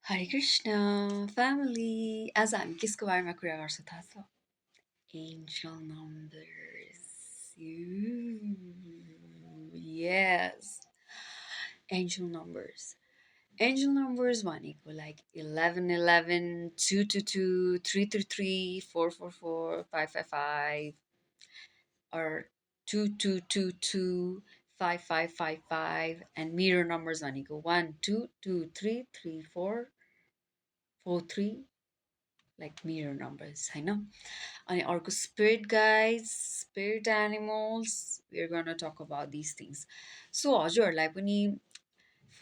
हरे कृष्ण फ्यामिली आज हामी केसको बारेमा कुरा गर्छौँ थाहा छ एन्जल नम्बर्स यस एन्जल नम्बर्स भनेको like 1111 222 333 444 555 or 2222 5555 and mirror numbers भनेको 1 2 2 3 3 4 4 3 like mirror numbers होइन अनि अर्को spirit guides spirit animals we're gonna talk about these things so हजुरहरूलाई पनि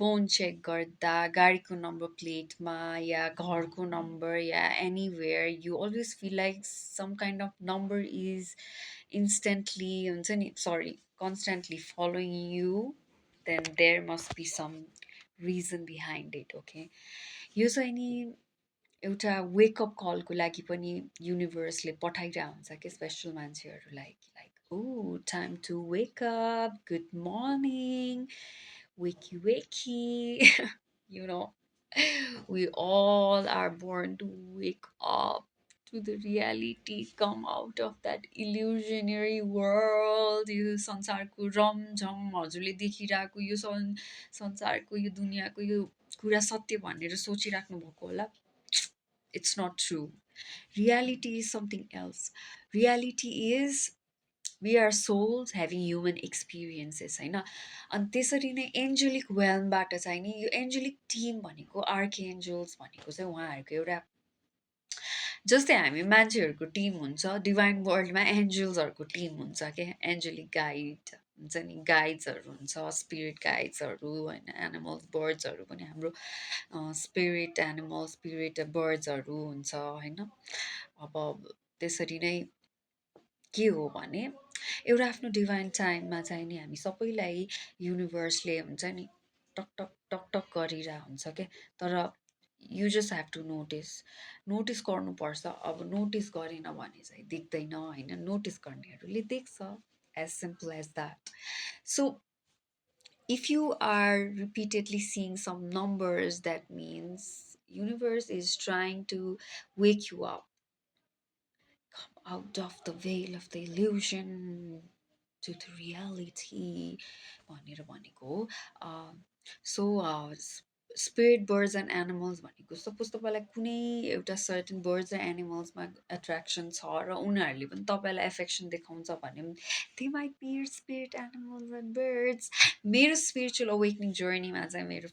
फोन चेक गर्दा गाडीको नम्बर प्लेटमा या घरको नम्बर या anywhere you always feel like some kind of number is instantly हुन्छ नि sorry constantly following you then there must be some reason behind it okay यो चाहिँ नि एउटा वेकअप कलको लागि पनि युनिभर्सले पठाइरहेको हुन्छ कि स्पेसल मान्छेहरूलाई like oh time to wake up good morning wakey wakey you know we all are born to wake up to the reality, come out of that illusionary world यो संसारको रमझम हजुरले देखिरहेको यो संसारको यो दुनियाँको यो कुरा सत्य भनेर सोचिराख्नु भएको होला it's not true. Reality is something else. Reality is we are souls having human experiences होइन अनि त्यसरी नै एन्जेलिक वेलमबाट चाहिँ नि यो एन्जेलिक टिम भनेको आर्कएन्जल्स भनेको चाहिँ उहाँहरूको एउटा जस्तै हामी मान्छेहरूको टिम हुन्छ डिभाइन वर्ल्डमा एन्जल्सहरूको टिम हुन्छ क्या एन्जेलिक गाइड हुन्छ नि गाइड्सहरू हुन्छ स्पिरिट गाइड्सहरू होइन एनिमल्स बर्ड्सहरू पनि हाम्रो स्पिरिट एनिमल स्पिरिट बर्ड्सहरू हुन्छ होइन अब त्यसरी नै के हो भने एउटा आफ्नो डिभाइन टाइममा चाहिँ नि हामी सबैलाई युनिभर्सले हुन्छ नि टक टक टक टक गरिरहेको हुन्छ क्या तर you just have to notice गर्नुपर्छ अब नोटिस गरेन भने चाहिँ देख्दैन होइन नोटिस गर्नेहरूले देख्छ as simple as that so if you are repeatedly seeing some numbers that means universe is trying to wake you up out of the veil of the illusion to the reality भनेर भनेको हो so spirit birds and animals भनेको suppose तपाईँलाई कुनै एउटा certain birds र एनिमल्समा attraction छ र उनीहरूले पनि तपाईँलाई एफेक्सन देखाउँछ भने they might be your spirit animals and birds मेरो spiritual awakening journeyमा चाहिँ मेरो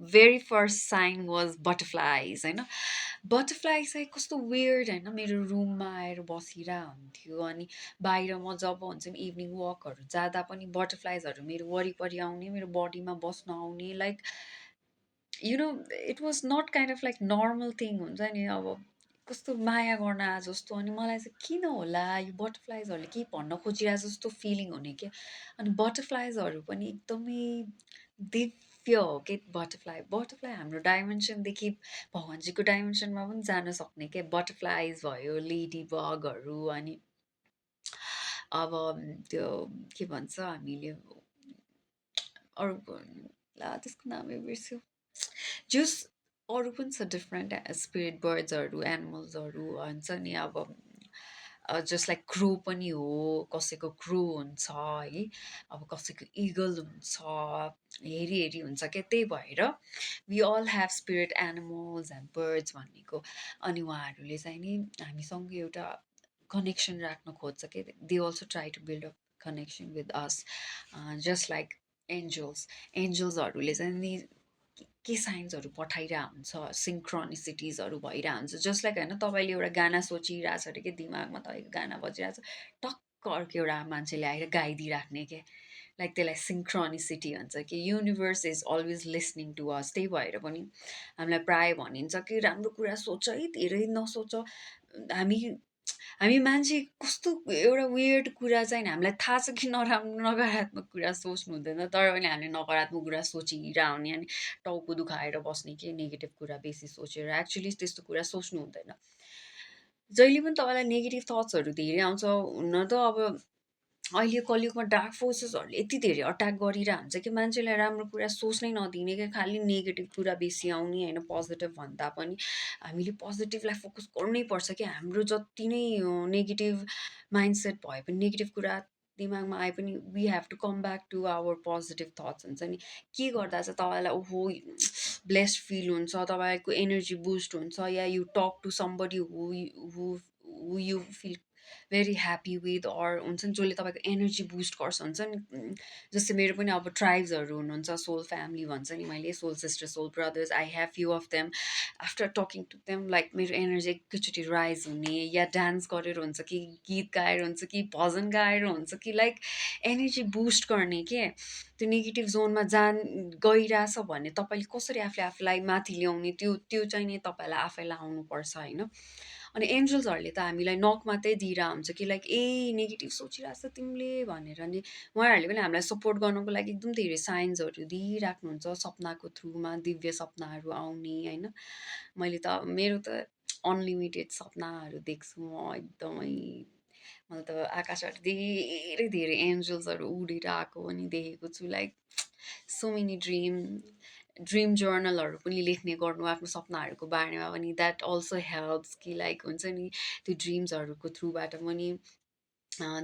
very first sign was butterflies होइन बटरफ्लाई चाहिँ कस्तो वियर्ड होइन मेरो रुममा आएर बसिरहेको हुन्थ्यो अनि बाहिर म जब हुन्छ नि इभिनिङ वकहरू जाँदा पनि बटरफ्लाइजहरू मेरो वरिपरि आउने मेरो बडीमा बस्न आउने like you know it was not kind of like normal thing हुन्छ नि अब कस्तो माया गर्न आए जस्तो अनि मलाई चाहिँ किन होला यो बटरफ्लाइजहरूले केही भन्न खोजिरहेको जस्तो फिलिङ हुने क्या अनि बटरफ्लाइजहरू पनि एकदमै दिव्य हो कि बटरफ्लाई हाम्रो डाइमेन्सनदेखि भगवान्जीको डाइमेन्सनमा पनि जान सक्ने क्या बटरफ्लाइज भयो लेडी बगहरू अनि अब त्यो के भन्छ हामीले अरू ला त्यसको नामै बिर्स्यो जस अरू पनि छ डिफ्रेन्ट स्पिरिट बर्ड्सहरू एनिमल्सहरू हुन्छ नि अब जस्ट लाइक क्रो पनि हो कसैको क्रो हुन्छ है अब कसैको इगल हुन्छ हेरी हेरी हुन्छ क्या त्यही भएर we all have spirit animals and birds भनेको अनि उहाँहरूले चाहिँ नि हामीसँग एउटा कनेक्सन राख्न खोज्छ कि they also try to build a connection with us just like एन्जल्सहरूले चाहिँ नि के साइन्सहरू पठाइरहेको हुन्छ सिङ्क्रोनिसिटिजहरू भइरहेको हुन्छ जस्ट लाइक होइन तपाईँले एउटा गाना सोचिरहेछ अरे कि दिमागमा तपाईँको गाना बजिरहेछ टक्क अर्को एउटा मान्छेले आएर गाइदिइराख्ने के लाइक त्यसलाई सिङ्क्रोनिसिटी भन्छ कि universe is always listening to us त्यही भएर पनि हामीलाई प्रायः भनिन्छ कि राम्रो कुरा सोच है धेरै नसोच हामी मान्छे कस्तो एउटा वियर्ड कुरा चाहिँ हामीलाई थाहा छ कि नकारात्मक कुरा सोच्नु हुँदैन तर पनि हामीले नकारात्मक कुरा सोचिरहने अनि टाउको दुखाएर बस्ने कि नेगेटिभ कुरा बेसी सोचेर एक्चुली त्यस्तो कुरा सोच्नु हुँदैन जहिले पनि तपाईँलाई नेगेटिभ थट्सहरू धेरै आउँछ हुन त अब अहिले कलियुगमा डार्क फोर्सेसहरूले यति धेरै अट्याक गरिरहेको हुन्छ कि मान्छेलाई राम्रो कुरा सोच्नै नदिने क्या, खालि नेगेटिभ कुरा बेसी आउने होइन, पोजिटिभ भन्दा पनि हामीले पोजिटिभलाई फोकस गर्नै पर्छ कि हाम्रो जति नै नेगेटिभ माइन्डसेट भए पनि, नेगेटिभ कुरा दिमागमा आए पनि we have to come back to our positive thoughts हुन्छ नि। के गर्दा चाहिँ तपाईँलाई ओहो ब्लेस्ड फिल हुन्छ, तपाईँको एनर्जी बुस्ट हुन्छ, या you talk to somebody who you feel very happy with, or हुन्छ नि जसले तपाईँको एनर्जी बुस्ट गर्छ हुन्छ नि। जस्तै मेरो पनि अब ट्राइब्सहरू हुनुहुन्छ, सोल फ्यामिली भन्छ नि मैले, soul sister, soul brothers, I have few of them. After talking to them like मेरो एनर्जी एकैचोटि राइज हुने, या डान्स गरेर हुन्छ कि गीत गाएर हुन्छ कि भजन गाएर हुन्छ कि लाइक एनर्जी बुस्ट गर्ने के। त्यो नेगेटिभ जोनमा गइरहेछ भने तपाईँले कसरी आफूलाई माथि ल्याउने, त्यो त्यो चाहिँ नि तपाईँलाई आफैलाई आउनुपर्छ होइन। अनि एन्जल्सहरूले त हामीलाई नक मात्रै दिइरहेको हुन्छ कि लाइक नेगेटिभ सोचिरहेको छ तिमीले भनेर नि, उहाँहरूले पनि हामीलाई सपोर्ट गर्नको लागि एकदम धेरै साइन्सहरू दिइराख्नुहुन्छ सपनाको थ्रुमा, दिव्य सपनाहरू आउने होइन। मैले त मेरो त अनलिमिटेड सपनाहरू देख्छु म एकदमै। मैले त आकाशबाट धेरै धेरै एन्जल्सहरू उडेर आएको पनि देखेको छु, लाइक सो मेनी ड्रिम जर्नलहरू पनि लेख्ने गर्नु आफ्नो सपनाहरूको बारेमा पनि, द्याट अल्सो हेल्प्स कि लाइक हुन्छ नि त्यो ड्रिम्सहरूको थ्रुबाट पनि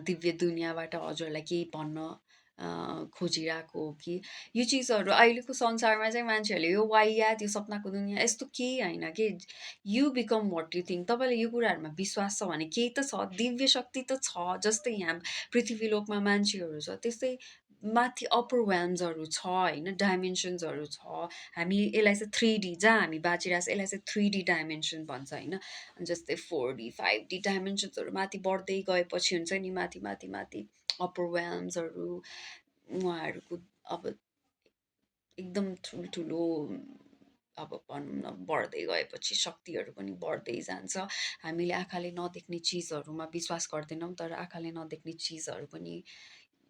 दिव्य दुनियाँबाट हजुरलाई केही भन्न खोजिरहेको हो कि। यो चिजहरू अहिलेको संसारमा चाहिँ मान्छेहरूले यो वाहियात, यो सपनाको दुनियाँ यस्तो केही होइन कि, you become what you think. तपाईँले यो कुराहरूमा विश्वास छ भने केही त छ, दिव्य शक्ति त छ। जस्तै यहाँ पृथ्वी लोकमा मान्छेहरू छ, त्यस्तै माथि अप्पर वेल्म्सहरू छ होइन, डाइमेन्सन्सहरू छ। हामी यसलाई चाहिँ 3D, जहाँ हामी बाँचिरहेको छ यसलाई चाहिँ 3D डाइमेन्सन भन्छ होइन। जस्तै 4D 5D डाइमेन्सन्सहरू माथि बढ्दै गएपछि हुन्छ नि, माथि माथि माथि अप्पर वेल्म्सहरू, उहाँहरूको अब एकदम ठुल्ठुलो अब भनौँ न बढ्दै गएपछि शक्तिहरू पनि बढ्दै जान्छ। हामीले आँखाले नदेख्ने चिजहरूमा विश्वास गर्दैनौँ, तर आँखाले नदेख्ने चिजहरू पनि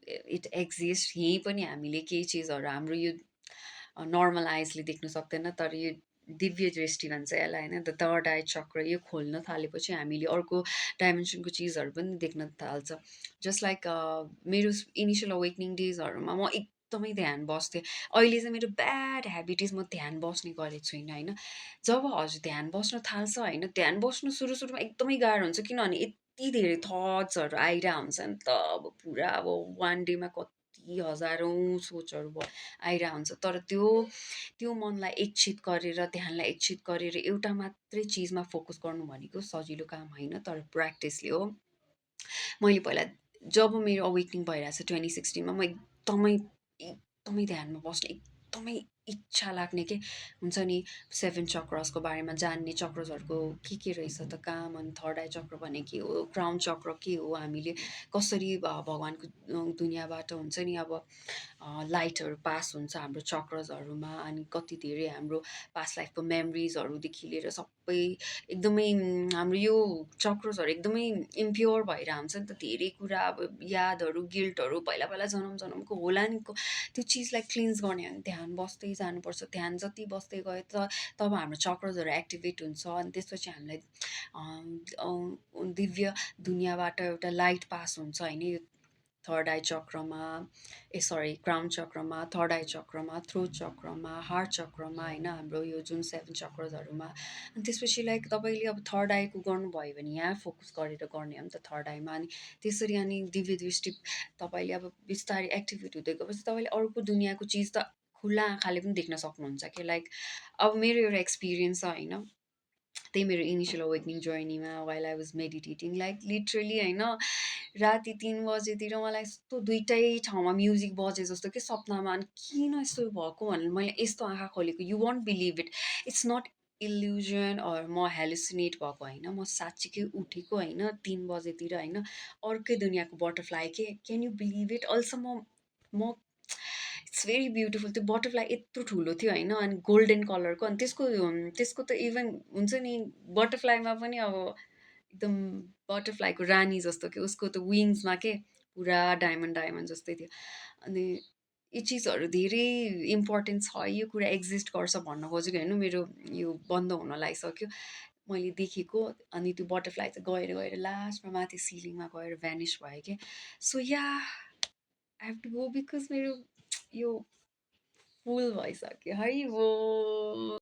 इट एक्जिस्ट। यहीँ पनि हामीले केही चिजहरू हाम्रो यो नर्मल आइजले देख्न सक्दैन, तर यो दिव्य दृष्टि भन्छ यसलाई होइन, द थर्ड आई चक्र, यो खोल्न थालेपछि हामीले अर्को डाइमेन्सनको चिजहरू पनि देख्न थाल्छ। जस्ट लाइक मेरो इनिसियल अवेकनिङ डेजहरूमा म एकदमै ध्यान बस्थेँ। अहिले चाहिँ मेरो ब्याड ह्याबिट इज म ध्यान बस्ने गरेको छुइनँ होइन। जब हजुर ध्यान बस्न थाल्छ होइन, ध्यान बस्नु सुरुमा एकदमै गाह्रो हुन्छ, किनभने यति धेरै थट्सहरू आइरहेको हुन्छ नि त। अब पुरा अब वान डेमा कति हजारौँ सोचहरू आइरहेको हुन्छ, तर त्यो मनलाई एकचित गरेर, ध्यानलाई एकचित गरेर एउटा मात्रै चिजमा फोकस गर्नु भनेको सजिलो काम होइन, तर प्र्याक्टिसले हो। मैले पहिला जब मेरो अवेकनिङ भइरहेको छ 2016मा, म एकदमै ध्यानमा बस्ने एकदमै इच्छा लाग्ने के हुन्छ नि, 7 चक्रसको बारेमा जान्ने, चक्रसहरूको के रहेछ त काम, अनि थर्ड आई चक्र भने के हो, क्राउन चक्र के हो, हामीले कसरी भगवान्को दुनियाँबाट हुन्छ नि अब लाइटहरू पास हुन्छ हाम्रो चक्रसहरूमा, अनि कति धेरै हाम्रो पास्ट लाइफको मेमोरिजहरूदेखि लिएर सबै एकदमै हाम्रो यो चक्रसहरू एकदमै इम्प्योर भएर हुन्छ नि त। धेरै कुरा अब यादहरू, गिल्टहरू, पहिला पहिला जन्मको होला नि, त्यो चिजलाई क्लिन्स गर्ने हो भने ध्यान बस्दै जानुपर्छ। ध्यान जति बस्दै गयो तब हाम्रो चक्रसहरू एक्टिभेट हुन्छ, अनि त्यसपछि हामीलाई दिव्य दुनियाँबाट एउटा लाइट पास हुन्छ होइन, यो थर्ड आई चक्रमा, क्राउन चक्रमा, थर्ड आई चक्रमा, थ्रोट चक्रमा, हार्ट चक्रमा होइन, हाम्रो यो जुन 7 चक्रसहरूमा। अनि त्यसपछि लाइक तपाईँले अब थर्ड आईको गर्नुभयो भने यहाँ फोकस गरेर गर्ने हो नि त थर्ड आईमा, अनि त्यसरी अनि दिव्य दृष्टि तपाईँले अब बिस्तारै एक्टिभेट हुँदै गएपछि तपाईँले अर्को दुनियाँको चिज त खुल्ला आँखाले पनि देख्न सक्नुहुन्छ कि। लाइक अब मेरो एउटा एक्सपिरियन्स छ होइन, त्यही मेरो इनिसियल अवेकनिङ जर्नीमा while I was meditating, like literally होइन, राति 3 बजेतिर मलाई यस्तो दुइटै ठाउँमा म्युजिक बजे जस्तो कि सपनामा, अनि किन यस्तो भएको भनेर मैले यस्तो आँखा खोलेको, you won't believe it, it's not illusion or म हेलुसिनेट भएको होइन, म साँच्चीकै उठेको होइन 3 बजेतिर होइन, अर्कै दुनियाँको बटरफ्लाई के, can you believe it. Also म इट्स भेरी ब्युटिफुल, त्यो बटरफ्लाई यत्रो ठुलो थियो होइन, अनि गोल्डन कलरको, अनि त्यसको त इभन हुन्छ नि बटरफ्लाईमा पनि अब एकदम बटरफ्लाईको रानी जस्तो कि उसको त विङ्समा के पुरा डायमन्ड डायमन्ड जस्तै थियो। अनि यो चिजहरू धेरै इम्पोर्टेन्ट छ, यो कुरा एक्जिस्ट गर्छ भन्न खोजेको होइन, मेरो यो बन्द हुन लागिसक्यो। मैले देखेको अनि त्यो बटरफ्लाई चाहिँ गएर गएर लास्टमा माथि सिलिङमा गएर भ्यानिस भयो कि so yeah I have to go because मेरो यो फुल भइसक्यो है वो